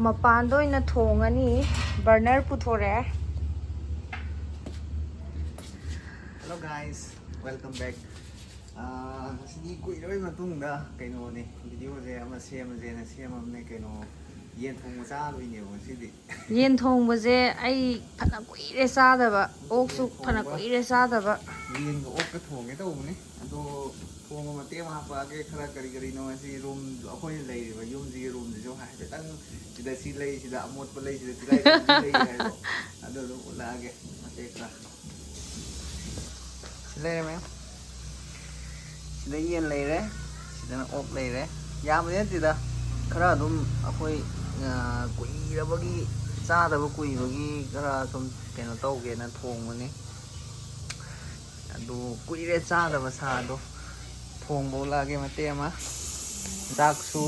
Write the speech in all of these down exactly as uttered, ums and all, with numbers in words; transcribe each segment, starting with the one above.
ꯃꯄꯥꯟꯗ ꯑꯣꯏꯅ ꯊꯣꯡꯉꯅꯤ꯫ Burner ꯄꯨꯊꯣꯔꯛꯑꯦ꯫ Hello guys, welcome back. ꯉꯁꯤꯗꯤ ꯀꯨꯏꯔꯕꯩ ꯃꯇꯨꯡꯗ ꯀꯩꯅꯣꯅꯦ, ꯚꯤꯗꯤꯑꯣꯁꯦ ꯑꯃ ꯁꯦꯝꯃꯁꯦꯅ ꯁꯦꯝꯃꯕꯅꯦ꯫ ꯀꯩꯅꯣ, ꯌꯦꯟ ꯊꯣꯡꯕ ꯆꯥꯗꯣꯏꯅꯦꯕ ꯉꯁꯤꯗꯤ꯫ ꯌꯦꯟ ꯊꯣꯡꯕꯁꯦ ꯑꯩ ꯐꯅ ꯀꯨꯏꯔꯦ ꯆꯥꯗꯕ, ꯑꯣꯛꯁꯨ ꯐꯅ ꯀꯨꯏꯔꯦ ꯆꯥꯗꯕ꯫ ꯌꯦꯟꯒ ꯑꯣꯛꯀ ꯊꯣꯡꯒꯦ ꯇꯧꯕꯅꯦ, ꯑꯗꯣ ꯊꯣꯡꯕ ꯃꯇꯦꯛ ꯑꯃ ꯍꯥꯞꯄꯛꯑꯒꯦ꯫ ꯈꯔ ꯀꯔꯤ ꯀꯔꯤꯅꯣ ꯉꯁꯤ ꯔꯨꯝ, ꯑꯩꯈꯣꯏꯅ ꯂꯩꯔꯤꯕ ꯌꯨꯝꯁꯤꯒꯤ ꯔꯨꯝꯁꯤꯁꯨ ꯍꯥꯏꯐꯦꯠꯇꯪ ꯁꯤꯗ ꯁꯤ ꯂꯩ, ꯁꯤꯗ ꯑꯃꯣꯠꯄ ꯂꯩ, ꯁꯤꯗ ꯇꯤꯜꯍꯥꯏꯈꯨꯝꯕꯤ ꯂꯩ ꯍꯥꯏꯗꯣ, ꯑꯗꯨ ꯑꯗꯨꯝ ꯎꯠꯂꯛꯑꯒꯦ ꯃꯇꯦꯛ ꯈꯔ꯫ ꯁꯤ ꯂꯩꯔꯦ ꯃꯌꯥꯝ꯫ ꯁꯤꯗ ꯌꯦꯟ ꯂꯩꯔꯦ, ꯁꯤꯗꯅ ꯑꯣꯛ ꯂꯩꯔꯦ꯫ ꯌꯥꯝꯕꯗꯤ ꯅꯠꯇꯦꯗ, ꯈꯔ ꯑꯗꯨꯝ ꯑꯩꯈꯣꯏ ꯀꯨꯏꯔꯕꯒꯤ, ꯆꯥꯗꯕ ꯀꯨꯏꯕꯒꯤ ꯈꯔ ꯁꯨꯝ ꯀꯩꯅꯣ ꯇꯧꯒꯦꯅ ꯊꯣꯡꯕꯅꯤ꯫ ꯑꯗꯨ ꯀꯨꯏꯔꯦ ꯆꯥꯗꯕ ꯁꯥꯗꯣ꯫ ꯊꯣꯡꯕ ꯎꯠꯂꯛꯑꯒꯦ ꯃꯇꯦꯛ ꯑꯃ꯫ ꯆꯥꯛꯁꯨ,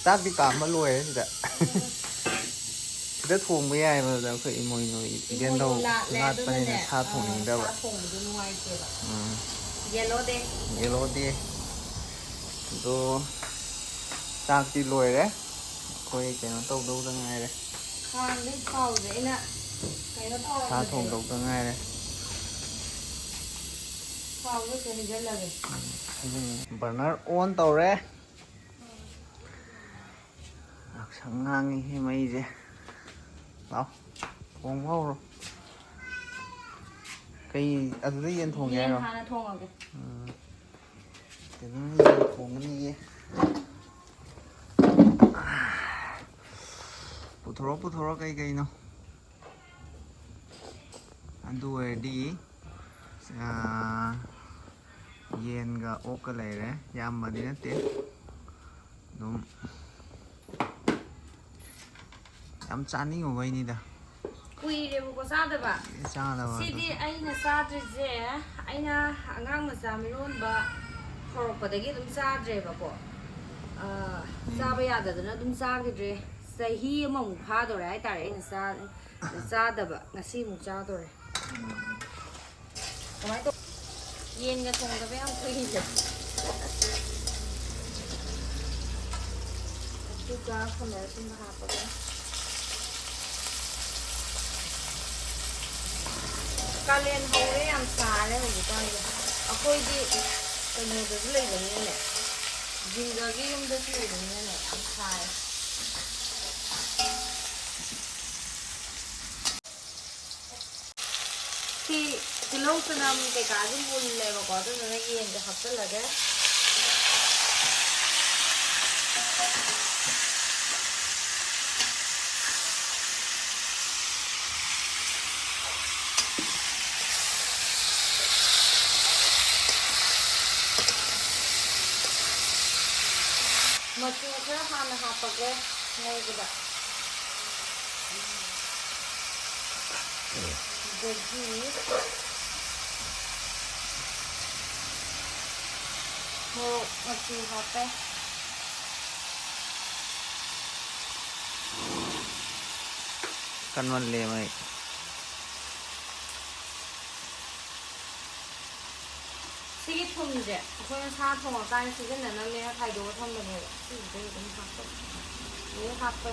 ꯆꯥꯛꯇꯤ ꯀꯥꯝꯕ ꯂꯣꯏꯔꯦ ꯁꯤꯗ꯫ ꯁꯤꯗ ꯊꯣꯡꯕ ꯌꯥꯏꯕ, ꯑꯗ ꯑꯩꯈꯣꯏ ꯏꯃꯣꯏꯅꯨ ꯏꯕꯦꯟꯗꯧ ꯂꯥꯠꯂꯦ, ꯂꯥꯠꯄꯅꯤꯅ ꯑꯗꯨꯅꯅꯦ, ꯁꯥ ꯑ, ꯊꯣꯡꯅꯤꯡꯗꯕ꯫ ꯁꯥ ꯊꯣꯡꯕꯗꯣ ꯅꯨꯡꯉꯥꯏꯇꯦꯕ꯫ ꯎꯝ꯫ Yellow day꯫ Yellow day꯫ ꯑꯗꯣ ꯆꯥꯛꯇꯤ ꯂꯣꯏꯔꯦ꯫ ꯑꯩꯈꯣꯏ ꯀꯩꯅꯣ ꯇꯧꯗꯧꯗ ꯉꯥꯏꯔꯦ꯫ ꯈꯥꯡꯗꯩ ꯊꯥꯎꯁꯦ ꯑꯩꯅ ꯀꯩꯅꯣ ꯁꯥ ꯇꯧꯔꯝꯕꯁꯦ꯫ ꯊꯣꯡꯗꯧꯗ ꯉꯥꯏꯔꯦ꯫ ꯊꯥꯎꯁꯦ ꯁꯤꯗ ꯍꯩꯖꯜꯂꯒꯦ꯫ ꯕꯔꯅꯔ ꯑꯣꯟ ꯇꯧꯔꯦ꯫ ꯉꯥꯛꯁꯪ ꯉꯥꯡꯉꯤꯍꯦ ꯃꯩꯁꯦ꯫ ꯂꯥꯎ, ꯊꯣꯡꯕ ꯍꯧꯔꯣ꯫ ꯀꯩ, ꯑꯗꯨꯗ ꯌꯦꯟ ꯊꯣꯡꯒꯦ ꯌꯦꯟ ꯍꯥꯏꯔꯣ? ꯍꯥꯟꯅ ꯊꯣꯡꯉꯒꯦ꯫ ꯎꯝ꯫ ꯀꯩꯅꯣ ꯌꯦꯟ ꯊꯣꯡꯒꯅꯤꯌꯦ꯫ ꯄꯨꯊꯣꯔꯛꯑꯣ, ꯄꯨꯊꯣꯔꯛꯑꯣ, ꯀꯩ ꯀꯩꯅꯣ? ꯑꯗꯨ ꯑꯣꯏꯔꯗꯤ, ꯑꯥ, ꯌꯦꯟꯒ ꯑꯣꯛꯀ ꯂꯩꯔꯦ꯫ ꯌꯥꯝꯕꯗꯤ ꯅꯠꯇꯦ꯫ ꯑꯗꯨꯝ ꯌꯥꯝ ꯆꯥꯅꯤꯡꯉꯨꯕꯩꯅꯤꯗ꯫ ꯀꯨꯏꯔꯦꯕꯀꯣ ꯆꯥꯗꯕ꯫ ꯆꯥꯗꯕ ꯁꯤꯗꯤ ꯑꯗꯨ꯫ ꯑꯩꯅ ꯆꯥꯗ꯭ꯔꯤꯁꯦ, ꯑꯩꯅ ꯑꯉꯥꯡ ꯃꯆꯥ ꯃꯤꯔꯣꯟꯕ ꯍꯧꯔꯛꯄꯗꯒꯤ ꯑꯗꯨꯝ ꯆꯥꯗ꯭ꯔꯦꯕꯀꯣ꯫ ꯑ, ꯎꯝ꯫ ꯆꯥꯕ ꯌꯥꯗꯗꯅ ꯑꯗꯨꯝ ꯆꯥꯈꯤꯗ꯭ꯔꯦ꯫ ꯆꯍꯤ ꯑꯃꯃꯨꯛ ꯐꯥꯗꯣꯔꯦ ꯍꯥꯏꯇꯥꯔꯦ ꯑꯩꯅ ꯆꯥ-, ꯆꯥꯗꯕ꯫ ꯉꯁꯤꯃꯨꯛ ꯆꯥꯗꯣꯔꯦ꯫ ꯎꯝ꯫ ꯀꯃꯥꯏꯅ ꯇꯧ-, ꯌꯦꯟꯒ ꯊꯣꯡꯗꯕ ꯌꯥꯝ ꯀꯨꯏꯔꯦ꯫ ꯑꯗꯨꯒ ꯈꯥꯃꯦꯟ ꯑꯁꯤꯟꯕ ꯍꯥꯞꯄꯒ꯫ ꯀꯥꯂꯦꯟ ꯍꯧꯔꯦ, ꯌꯥꯝ ꯁꯥꯔꯦ ꯍꯧꯖꯤꯛꯀꯥꯟꯁꯦ꯫ ꯑꯩꯈꯣꯏꯗꯤ ꯀꯩꯅꯣꯗꯁꯨ ꯂꯩꯕꯅꯤꯅꯅꯦ, ꯖꯤꯡꯒꯒꯤ ꯌꯨꯝꯗꯁꯨ ꯂꯩꯕꯅꯤꯅꯅꯦ, ꯌꯥꯝ ꯁꯥꯏ꯫ ꯁꯤ ꯇꯤꯜꯍꯧ ꯆꯅꯝ ꯀꯩꯀꯥꯁꯨ ꯃꯨꯜꯂꯦꯕꯀꯣ, ꯑꯗꯨꯗꯨꯅ ꯌꯦꯟꯁꯦ ꯍꯥꯞꯆꯤꯜꯂꯒꯦ꯫ ꯃꯆꯨ ꯈꯔ ꯍꯥꯟꯅ ꯍꯥꯞꯄꯒꯦ ꯉꯧꯕꯗ꯫ ꯑꯗꯒꯤ ꯃꯣꯔꯣꯛ ꯃꯆꯨ ꯍꯥꯞꯄꯦ꯫ ꯀꯟꯃꯜꯂꯦ ꯃꯩ꯫ ꯁꯤꯒꯤ ꯊꯨꯝꯁꯦ ꯑꯩꯈꯣꯏꯅ ꯁꯥ ꯊꯣꯡꯉꯀꯥꯟꯗ ꯁꯤꯖꯤꯟꯅꯅꯕꯅꯦꯅ ꯈꯥꯏꯗꯣꯛꯑ ꯊꯝꯕꯅꯦꯕ꯫ ꯁꯤꯁꯤꯗꯩ ꯑꯗꯨꯝ ꯍꯥꯞꯄ꯫ ꯂꯣꯏ ꯍꯥꯞꯄ꯫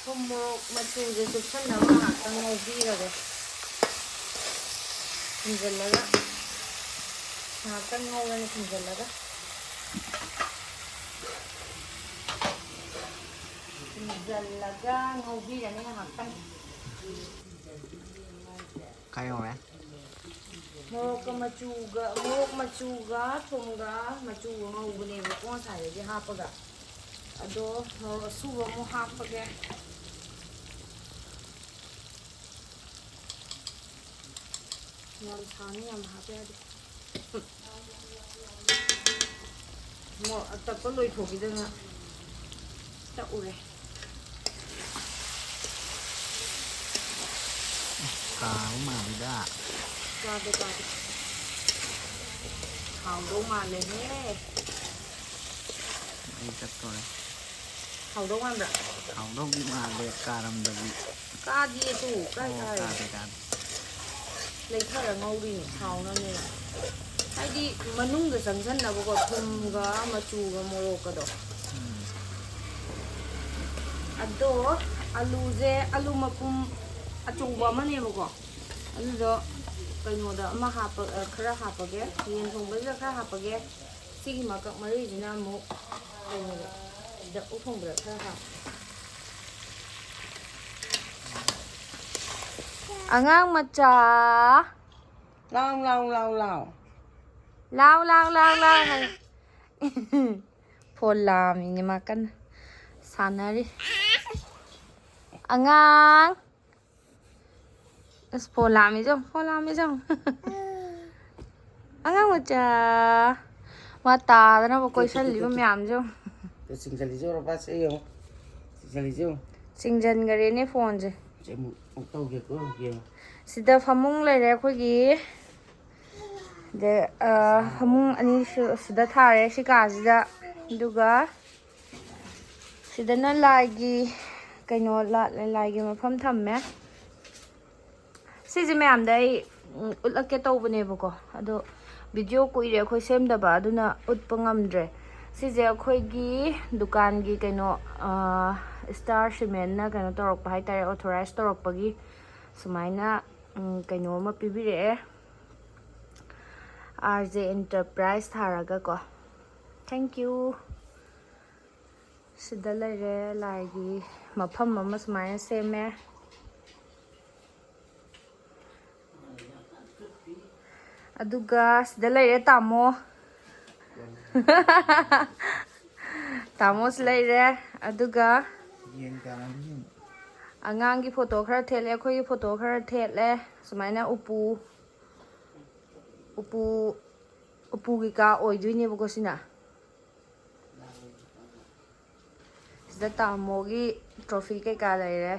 ꯊꯨꯝ ꯃꯣꯔꯣꯛ ꯃꯆꯨꯁꯦ ꯆꯨꯞꯁꯟꯅꯕ ꯉꯥꯏꯍꯥꯛꯇꯪ ꯉꯧꯕꯤꯔꯒꯦ꯫ ꯊꯨꯝꯖꯤꯜꯂꯒ ꯉꯥꯏꯍꯥꯛꯇꯪ ꯉꯧꯔꯅꯤ ꯊꯨꯝꯖꯤꯜꯂꯒ꯫ ꯊꯨꯝꯖꯤꯜꯂꯒ ꯉꯧꯕꯤꯔꯅꯤ ꯉꯥꯏꯍꯥꯛꯇꯪ꯫ ꯀꯥꯏ ꯌꯧꯔꯦ? ꯃꯣꯔꯣꯛꯀ ꯃꯆꯨꯒ, ꯃꯣꯔꯣꯛ ꯃꯆꯨꯒ ꯊꯨꯝꯒ ꯃꯆꯨꯒ ꯉꯧꯕꯅꯦꯕꯀꯣ ꯉꯁꯥꯏꯗꯒꯤ ꯍꯥꯞꯄꯒ꯫ ꯑꯗꯣ ꯃꯣꯔꯣꯛ ꯑꯁꯨꯕ ꯑꯃꯨꯛ ꯍꯥꯞꯄꯒꯦ꯫ ꯌꯥꯝ ꯁꯥꯡꯉꯤ, ꯌꯥꯝ ꯍꯥꯞꯄ ꯌꯥꯗꯦ꯫ ꯃꯣꯔꯣꯛ ꯑꯇꯞꯄ ꯂꯣꯏꯊꯣꯛꯈꯤꯗꯅ ꯇꯛꯎꯔꯦ꯫ ꯀꯥꯕ ꯃꯥꯜꯂꯤꯗ꯫ ꯀꯥꯗꯦ, ꯀꯥꯗꯦ꯫ ꯍꯥꯎꯗꯧ ꯃꯥꯜꯂꯦꯍꯦ꯫ ꯑꯩ ꯆꯠꯇꯣꯔꯦ꯫ ꯍꯥꯎꯗꯧ ꯃꯥꯟꯕ꯭ꯔꯥ? ꯍꯥꯎꯗꯧꯗꯤ ꯃꯥꯜꯂꯦ, ꯀꯥꯔꯝꯗꯕꯤ꯫ ꯀꯥꯗꯤꯌꯦ ꯇꯨ, ꯀꯥꯏ ꯑꯣ, ꯀꯥꯏ? ꯀꯥꯗꯦ, ꯀꯥꯗꯦ꯫ ꯂꯩꯊꯔ ꯉꯧꯔꯤꯅꯦ ꯍꯥꯎꯅꯕꯅꯦꯅ꯫ ꯍꯥꯏꯗꯤ ꯃꯅꯨꯡꯗ ꯆꯪꯁꯟꯅꯕꯀꯣ, ꯊꯨꯝꯒ ꯃꯆꯨꯒ ꯃꯣꯔꯣꯛꯀꯗꯣ꯫ ꯎꯝ꯫ ꯑꯗꯣ ꯑꯂꯨꯁꯦ, ꯑꯂꯨ ꯃꯄꯨꯝ ꯑꯆꯧꯕ ꯑꯃꯅꯦꯕꯀꯣ, ꯑꯗꯨꯗꯣ ꯀꯩꯅꯣꯗ ꯑꯃ ꯍꯥꯞꯄ, ꯑ, ꯈꯔ ꯍꯥꯞꯄꯒꯦ, ꯌꯦꯟ ꯊꯣꯡꯕꯁꯤꯗ ꯈꯔ ꯍꯥꯞꯄꯒꯦ꯫ ꯁꯤꯒꯤ ꯃꯀꯛ ꯃꯔꯤꯁꯤꯅ ꯑꯃꯨꯛ ꯀꯩꯅꯣꯗ, ꯁꯤꯗ ꯑꯣꯛ ꯊꯣꯡꯕꯗ ꯈꯔ ꯍꯥꯞꯄꯒꯦ꯫ ꯑꯉꯥꯡ ꯃꯆꯥ꯫ ꯂꯥꯎ ꯂꯥꯎ ꯂꯥꯎ ꯂꯥꯎ꯫ ꯂꯥꯎ ꯂꯥꯎ ꯂꯥꯎ ꯂꯥꯎ ꯍꯥꯏ꯫ ꯐꯣꯟ ꯂꯥꯝꯃꯤꯅꯦ ꯃꯥ ꯀꯟꯅ ꯁꯥꯟꯅꯔꯤ꯫ ꯑꯉꯥꯡ꯫ ꯑꯁ, ꯐꯣꯟ ꯂꯥꯝꯃꯤ ꯌꯦꯡꯉꯨ, ꯐꯣꯟ ꯂꯥꯝꯃꯤ ꯌꯦꯡꯉꯨ꯫ ꯑꯉꯥꯡ ꯃꯆꯥ꯫ ꯃꯥ ꯇꯥꯗꯅꯕ ꯀꯣꯏꯁꯜꯂꯤꯕ ꯃꯌꯥꯝꯁꯦ ꯌꯦꯡꯉꯨ꯫ ꯇꯨ ꯆꯤꯡꯁꯤꯜꯂꯤꯁꯦ ꯌꯦꯡꯉꯨ, ꯄꯥꯁꯦ ꯌꯦꯡꯉꯨ꯫ ꯆꯤꯡꯁꯤꯜꯂꯤꯁꯦ ꯌꯦꯡꯉꯨ꯫ ꯆꯤꯡꯁꯤꯟꯈꯔꯦꯅꯦ ꯐꯣꯟꯁꯦ꯫ ꯁꯦ ꯑꯃꯨꯛ, ꯑꯃꯨꯛ ꯇꯧꯒꯦꯀꯣ, ꯌꯦꯡꯉꯨ꯫ ꯁꯤꯗ ꯐꯃꯨꯡ ꯂꯩꯔꯦ ꯑꯩꯈꯣꯏꯒꯤ꯫ ꯑꯗ, ꯑ, ꯐꯃꯨꯡ ꯑꯅꯤꯁꯨ ꯁꯤꯗ ꯊꯥꯔꯦ ꯁꯤ ꯀꯥꯁꯤꯗ꯫ ꯑꯗꯨꯒ ꯁꯤꯗꯅ ꯂꯥꯏꯒꯤ ꯀꯩꯅꯣ, ꯂꯥ-, ꯂꯥꯏꯒꯤ ꯃꯐꯝ ꯊꯝꯃꯦ꯫ ꯁꯤꯁꯦ ꯃꯌꯥꯝꯗ ꯑꯩ, ꯎꯝ, ꯎꯠꯂꯛꯀꯦ ꯇꯧꯕꯅꯦꯕꯀꯣ, ꯑꯗꯣ ꯚꯤꯗꯤꯑꯣ ꯀꯨꯏꯔꯦ ꯑꯩꯈꯣꯏ ꯁꯦꯝꯗꯕ, ꯑꯗꯨꯅ ꯎꯠꯄ ꯉꯝꯗ꯭ꯔꯦ꯫ ꯁꯤꯁꯦ ꯑꯩꯈꯣꯏꯒꯤ ꯗꯨꯀꯥꯟꯒꯤ ꯀꯩꯅꯣ, ꯑ, ꯁ꯭ꯇꯥꯔ ꯁꯤꯃꯦꯟꯅ ꯀꯩꯅꯣ ꯇꯧꯔꯛꯄ ꯍꯥꯏꯇꯥꯔꯦ, ꯑꯣꯊꯣꯔꯥꯏꯁ ꯇꯧꯔꯛꯄꯒꯤ ꯁꯨꯃꯥꯏꯅ, ꯎꯝ, ꯀꯩꯅꯣ ꯑꯃ ꯄꯤꯕꯤꯔꯛꯑꯦ, ꯑꯥꯔ ꯖꯦ ꯏꯟꯇꯔꯄ꯭ꯔꯥꯏꯁ ꯊꯥꯔꯒꯀꯣ꯫ Thank you꯫ ꯁꯤꯗ ꯂꯩꯔꯦ ꯂꯥꯏꯒꯤ ꯃꯐꯝ ꯑꯃ ꯁꯨꯃꯥꯏꯅ ꯁꯦꯝꯃꯦ꯫ ꯑꯗꯨꯒ ꯁꯤꯗ ꯂꯩꯔꯦ ꯇꯥꯃꯣ꯫ ꯇꯥꯃꯣꯁꯨ ꯂꯩꯔꯦ꯫ ꯑꯗꯨꯒ ꯌꯦꯟ ꯀꯥꯡꯉꯧꯁꯨ ꯌꯦꯡꯉꯨ꯫ ꯑꯉꯥꯡꯒꯤ ꯐꯣꯇꯣ ꯈꯔ ꯊꯦꯠꯂꯦ, ꯑꯩꯈꯣꯏꯒꯤ ꯐꯣꯇꯣ ꯈꯔ ꯊꯦꯠꯂꯦ꯫ ꯁꯨꯃꯥꯏꯅ ꯎꯄꯨ, ꯎꯄꯨ, ꯎꯄꯨ ꯀꯩꯀꯥ ꯑꯣꯏꯗꯣꯏꯅꯦꯕꯀꯣ ꯁꯤꯅ꯫ ꯁꯤꯗ ꯇꯥꯃꯣꯒꯤ ꯇ꯭ꯔꯣꯐꯤ ꯀꯩꯀꯥ ꯂꯩꯔꯦ꯫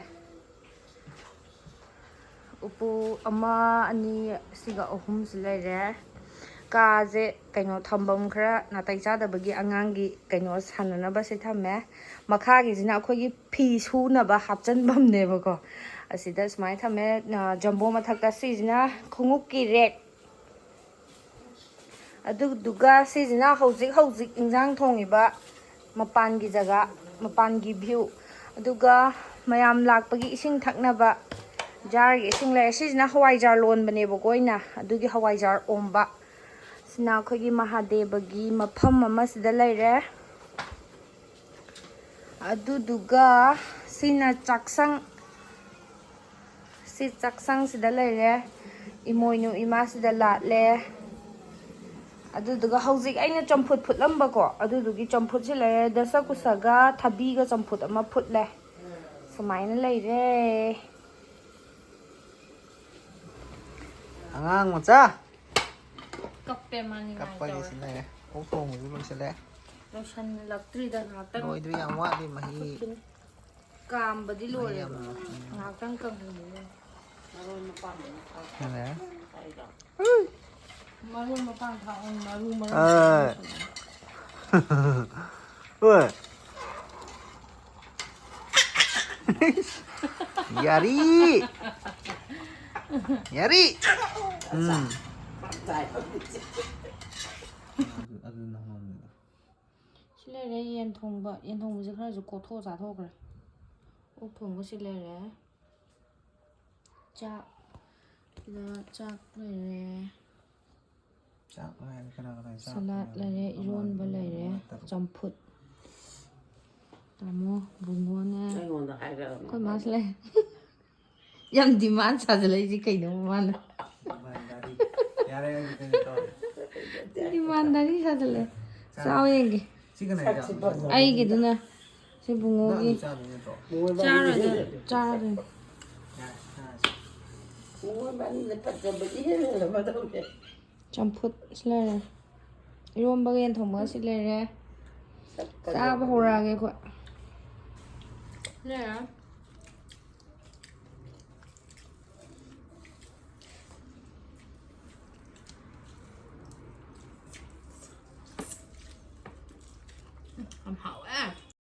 ꯎꯄꯨ ꯑꯃ, ꯑꯅꯤ, ꯁꯤꯒ ꯑꯍꯨꯝꯁꯤ ꯂꯩꯔꯦ꯫ ꯀꯥꯁꯦ ꯀꯩꯅꯣ ꯊꯝꯐꯝ ꯈꯔ ꯅꯥꯇꯩ ꯆꯥꯗꯕꯒꯤ ꯑꯉꯥꯡꯒꯤ ꯀꯩꯅꯣ ꯁꯥꯟꯅꯅꯕꯁꯦ ꯊꯝꯃꯦ꯫ ꯃꯈꯥꯒꯤꯁꯤꯅ ꯑꯩꯈꯣꯏꯒꯤ ꯐꯤ ꯁꯨꯅꯕ ꯍꯥꯞꯆꯟꯐꯝꯅꯦꯕꯀꯣ꯫ ꯑꯁꯤꯗ ꯁꯨꯃꯥꯏꯅ ꯊꯝꯃꯦ꯫ ꯑ, ꯖꯝꯕꯣ ꯃꯊꯛꯇ ꯁꯤꯁꯤꯅ ꯈꯣꯡꯎꯞꯀꯤ ꯔꯦꯛ꯫ ꯑꯗꯨꯗꯨꯒ ꯁꯤꯁꯤꯅ ꯍꯧꯖꯤꯛ ꯍꯧꯖꯤꯛ ꯏꯟꯖꯥꯡ ꯊꯣꯡꯉꯤꯕ ꯃꯄꯥꯟꯒꯤ ꯖꯒꯥ, ꯃꯄꯥꯟꯒꯤ ꯚ꯭ꯌꯨ꯫ ꯑꯗꯨꯒ ꯃꯌꯥꯝ ꯂꯥꯛꯄꯒꯤ ꯏꯁꯤꯡ ꯊꯛꯅꯕ ꯖꯥꯔꯒꯤ ꯏꯁꯤꯡ ꯂꯩꯔꯦ꯫ ꯁꯤꯁꯤꯅ ꯍꯋꯥꯏꯖꯥꯔ ꯂꯣꯟꯕꯅꯦꯕꯀꯣ ꯑꯩꯅ, ꯑꯗꯨꯒꯤ ꯍꯋꯥꯏꯖꯥꯔ ꯑꯣꯝꯕ꯫ ꯁꯤꯅ ꯑꯩꯈꯣꯏꯒꯤ ꯃꯍꯥꯗꯦꯕꯒꯤ ꯃꯐꯝ ꯑꯃ ꯁꯤꯗ ꯂꯩꯔꯦ꯫ ꯑꯗꯨꯗꯨꯒ ꯁꯤꯅ ꯆꯥꯛꯁꯪ꯫ ꯁꯤ ꯆꯥꯛꯁꯪꯁꯤꯗ ꯂꯩꯔꯦ꯫ ꯏꯃꯣꯏꯅꯨ ꯏꯃꯥꯁꯤꯗ ꯂꯥꯠꯂꯦ꯫ ꯑꯗꯨꯗꯨꯒ ꯍꯧꯖꯤꯛ ꯑꯩꯅ ꯆꯝꯐꯨꯠ ꯐꯨꯠꯂꯝꯕꯀꯣ, ꯑꯗꯨꯗꯨꯒꯤ ꯆꯝꯐꯨꯠꯁꯤ ꯂꯩꯔꯦ꯫ ꯗꯁꯀꯨꯁꯒ ꯊꯕꯤꯒ ꯆꯝꯐꯨꯠ ꯑꯃ ꯐꯨꯠꯂꯦ꯫ ꯁꯨꯃꯥꯏꯅ ꯂꯩꯔꯦ꯫ ꯑꯉꯥꯡ ꯃꯆꯥ꯫ ꯀꯞꯄꯦ ꯃꯥ ꯅꯤꯡꯉꯥꯏ ꯀꯞꯄꯒꯤ ꯇꯧꯔꯦ꯫ ꯁꯤ ꯂꯩꯔꯦ꯫ ꯑꯣꯛ ꯊꯣꯡꯕꯁꯨ ꯂꯣꯏꯁꯤꯜꯂꯦ꯫ ꯂꯣꯏꯁꯤꯜꯂꯛꯇ꯭ꯔꯤꯗ, ꯉꯥꯛꯇꯪ ꯂꯣꯏꯗ꯭ꯔꯤ, ꯌꯥꯝ ꯋꯥꯠꯂꯤ ꯃꯍꯤ꯫ ꯐꯨꯠꯈꯤꯅꯤ꯫ ꯀꯥꯝꯕꯗꯤ ꯃꯍꯤ ꯂꯣꯏꯔꯦ꯫ ꯌꯥꯝ ꯂꯣꯏꯔꯦ꯫ ꯉꯥꯛꯇꯪ ꯀꯪꯍꯟꯒꯤꯅꯤ꯫ ꯃꯔꯣꯏ ꯃꯄꯥꯡ ꯑꯃ ꯊꯥꯛ-, ꯌꯥꯔꯦ꯫ ꯍꯥꯏꯔꯣ? ꯃꯔꯣꯏ ꯃꯄꯥꯡ ꯊꯥꯛꯑꯣ, ꯃꯔꯨ ꯃꯔꯥꯡ ꯑꯥ꯫ ꯊꯥꯛꯑꯣ꯫ ꯍꯣꯏ꯫ ꯌꯥꯔꯤ꯫ ꯌꯥꯔꯤ꯫ ꯎꯝ꯫ ꯑꯗꯨ, ꯑꯗꯨ ꯅꯪꯉꯣꯟꯗ꯫ ꯁꯤ ꯂꯩꯔꯦ ꯌꯦꯟ ꯊꯣꯡꯕ꯫ ꯌꯦꯟ ꯊꯣꯡꯕꯁꯦ ꯈꯔꯁꯨ ꯀꯣꯠꯊꯣꯛꯑ ꯆꯥꯊꯣꯛꯈ꯭ꯔꯦ꯫ ꯑꯣꯛ ꯊꯣꯡꯕ ꯁꯤ ꯂꯩꯔꯦ꯫ ꯆꯥꯛ꯫ ꯁꯤꯗ ꯆꯥꯛ ꯂꯩꯔꯦ꯫ ꯆꯥꯛ ꯂꯩꯔꯦ, ꯀꯅꯥ ꯀꯅꯥ ꯆꯥꯛ ꯁꯂꯥꯗ ꯂꯩꯔꯦ, ꯂꯩꯔꯦ, ꯏꯔꯣꯟꯕ ꯑꯃ ꯂꯩꯔꯦ, ꯑꯃ ꯇꯔꯨꯛ꯫ ꯆꯝꯐꯨꯠ꯫ ꯇꯥꯃꯣ, ꯕꯨꯡꯉꯣꯅꯦ꯫ ꯑꯩꯉꯣꯟꯗ ꯍꯥꯏꯔꯛꯑꯅꯨ꯫ ꯑꯩꯈꯣꯏ ꯃꯥꯁꯨ ꯂꯩ꯫ ꯌꯥꯝ ꯗꯤꯃꯥꯟ ꯁꯥꯖꯜꯂꯛꯏꯁꯦ ꯀꯩꯅꯣ ꯃꯥꯅ? ꯗꯤꯃꯥꯟꯗꯥꯔꯤ꯫ ꯌꯥꯔꯦ, ꯑꯩ ꯀꯩꯅꯣ ꯇꯧꯔꯦ꯫ ꯗꯤꯃꯥꯟꯗꯥꯔꯤ ꯁꯥꯖꯜꯂꯛꯑꯦ꯫ ꯆꯥꯔꯦ꯫ ꯆꯥꯎ ꯌꯦꯡꯒꯦ꯫ ꯁꯤ ꯀꯅꯥ ꯆꯥꯛꯁꯤ ꯆꯥꯕꯅꯣ? ꯐꯖꯕ꯫ ꯑꯩꯒꯤꯗꯨꯅ꯫ ꯁꯤ ꯕꯨꯡꯉꯣꯒꯤ꯫ ꯅꯪ ꯆꯥꯗꯣꯏ ꯅꯠꯇ꯭ꯔꯣ? ꯕꯨꯡꯉꯣ ꯆꯥꯔꯣꯏꯗ, ꯏꯕꯥꯅꯤꯒꯤ꯫ ꯆꯥꯔꯣꯏ꯫ ꯌꯥꯔꯦ, ꯆꯥꯔꯁꯤ꯫ ꯕꯨꯡꯉꯣ ꯏꯕꯥꯅꯤꯅ ꯐꯖꯕ ꯏꯍꯦꯟ ꯍꯦꯜꯂꯝꯃꯗꯧꯅꯦ꯫ ꯆꯝꯐꯨꯠ ꯁꯤ ꯂꯩꯔꯦ꯫ ꯏꯔꯣꯝꯕꯒ ꯌꯦꯟ ꯊꯣꯡꯕꯒ ꯁꯤ ꯂꯩꯔꯦ꯫ ꯆꯥꯕ ꯍꯧꯔꯛꯑꯒꯦ ꯑꯩꯈꯣꯏ꯫ ꯂꯩꯔꯦ꯫ ꯌꯥꯝ ꯍꯥꯎꯋꯦ꯫